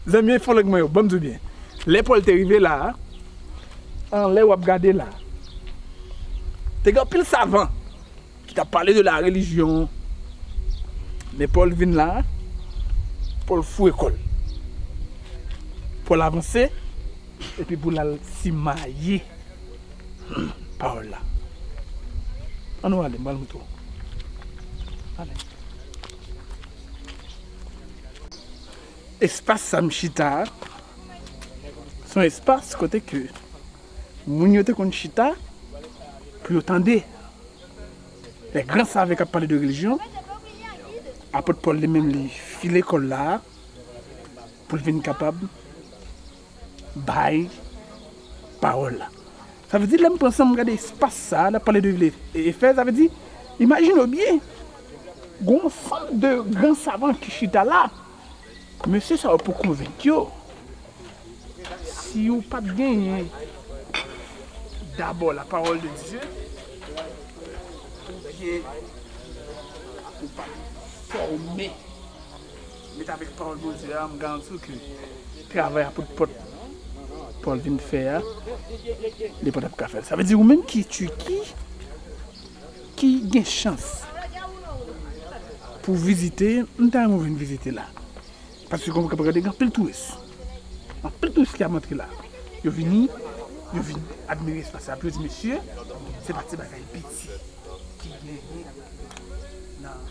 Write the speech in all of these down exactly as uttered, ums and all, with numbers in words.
Zanmi enfo lang mwen yo, ban m di w byen. Lè Pòl te rive la a, anlè w ap gade la a, te gen anpil savan ki t ap pale de la relijyon. Men Pòl vin la a, Pòl foure kò l. Pòl avanse, epi pou l al simaye pawòl la. Ann nou ale, m pral montre w. Ale. Espas sa m chita a, se yon espas kote ke moun yo te konn chita pou yo tande. Lè gran save k ap pale de relijyon, apot Pòl li menm li file kò l la pou l vin kapab bay pawòl la. Sa vle di, lè m pran san m gade espas sa a, l ap pale de vil Efèz, sa vle di, imajine w byen, gen yon fanm de gran savan ki chita la. Mesye sa yo pou konvenk yo, si w pa t genyen dabò la parole de Dieu, oubyen ou pa t fòme met avèk pawòl Bondye a, m garanti w ke travay apot Pòl, Pòl vin fè a, li pa t ap ka fè l. Sa vle di ou menm ki Tiki, ki gen chans pou vizite, m ta renmen w vin vizite la. Paske kòm w kapab gade, gen anpil touris. Anpil touris ki ap antre la. Yo vini, yo vin admire espas la. Epi yo di, mesye, se pa ti bagay piti ki genyen nan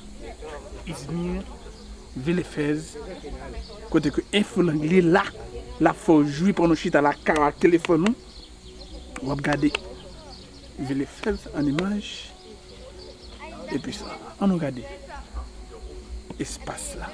Izmir, vil Efèz, kote ke enfo lang li la, l ap fè w jwi pandan w chita la, kay ou ak telefòn ou, w ap gade vil Efèz an imaj. Epi sa, ann nou gade espas la.